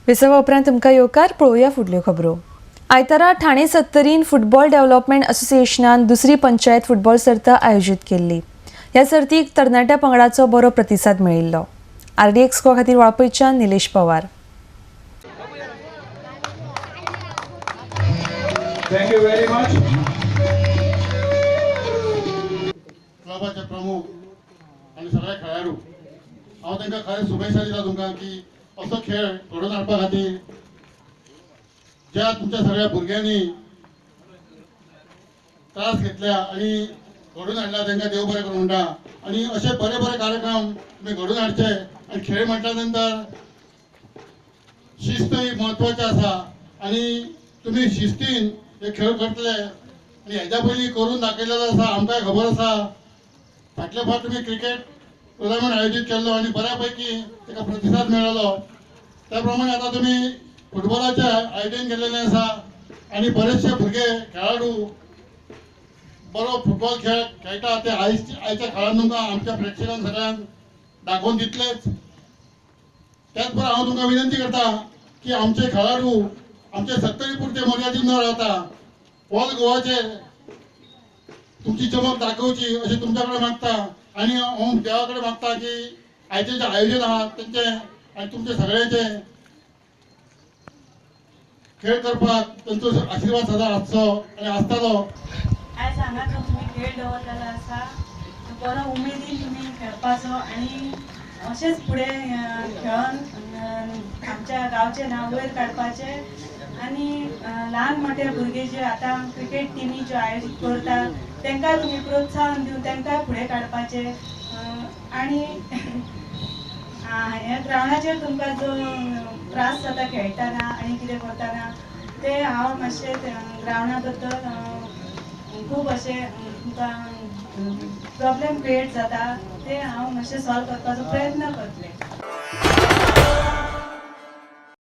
विसवा उपरांत तुमकां येवकार. पळोवया फुडल्यो खबरो. आयतारा ठाणे सत्तरीन फुटबॉल डेव्हलपमेंट असोसिएशनान दुसरी पंचायत फुटबॉल सर्त आयोजीत केल्ली. ह्या सर्तीक तरणाट्या पंगडाचो बरो प्रतिसाद मेळिल्लो. आरडीएक्स गोवा खातीर वाळपयच्यान Nilesh Pawar. Thank you very much. क्लबाचे प्रमुख आनी सगळे खेळाडू, हांव तांकां खरें शुभेच्छा दिता तुमकां की असो खेळ घडोवन हाडपा खातीर ज्या तुमच्या सगळ्या भुरग्यांनी त्रास घेतल्या आनी घडोवन हाडला तांकां देव बरें करूं म्हणटा. आनी अशे बरे बरे कार्यक्रम तुमी घडोवन हाडचे. आनी खेळ म्हटल्या नंतर शिस्त ही म्हत्वाची आसा आनी तुमी शिस्तीन हे खेळ करतले आनी हेज्या पयलीं करून दाखयलेलो आसा, आमकांय खबर आसा. फाटले फावट तुमी क्रिकेट टुर्नामेंट आयोजीत केल्लो आनी बऱ्या पैकी ताका प्रतिसाद मेळ्ळो. त्या प्रमाणे आतां तुमी फुटबॉलाचें आयोजन केल्लेलें आसा आनी बरेचशे भुरगे खेळाडू बरो फुटबॉल खेळ खेळटा ते आयच्या खेळान तुमकां आमच्या प्रेक्षकांक सगळ्यांक दाखोवन दितलेच. त्याच बरोबर हांव तुमकां विनंती करता की आमचे खेळाडू आमचे सत्तरी पुरते मर्यादीत न रावता ऑल गोवाचेर तुमची चमक दाखोवची अशें तुमच्या कडेन मागता. आनी हांव देवा कडेन मागता की आयचें जें आयोजन आहा तेंचें आनी तुमचे सगळ्यांचें खेळ करपाक तेंचो आशिर्वाद सदां आसचो आनी आसतलो. आयज हांगा जो तुमी खेळ दवरलेलो आसा तो बरो उमेदीन तुमी खेळपाचो आनी अशेंच फुडें खेळोन आमच्या गांवचें नांव वयर काडपाचें. आनी ल्हान मोठे भुरगे जे आतां क्रिकेट टिमी ज्यो आयोजीत करता तांकां तुमी प्रोत्साहन दिवन तांकां फुडें काडपाचें. आनी ह्या ग्रावंडाचेर तुमकां जो त्रास जाता खेळटना आनी कितें करतना ते हांव मातशें ग्रावंडा बद्दल खूब अशें तुमकां प्रॉब्लेम क्रिएट जाता ते हांव मातशें सॉल्व करपाचो प्रयत्न करतलें.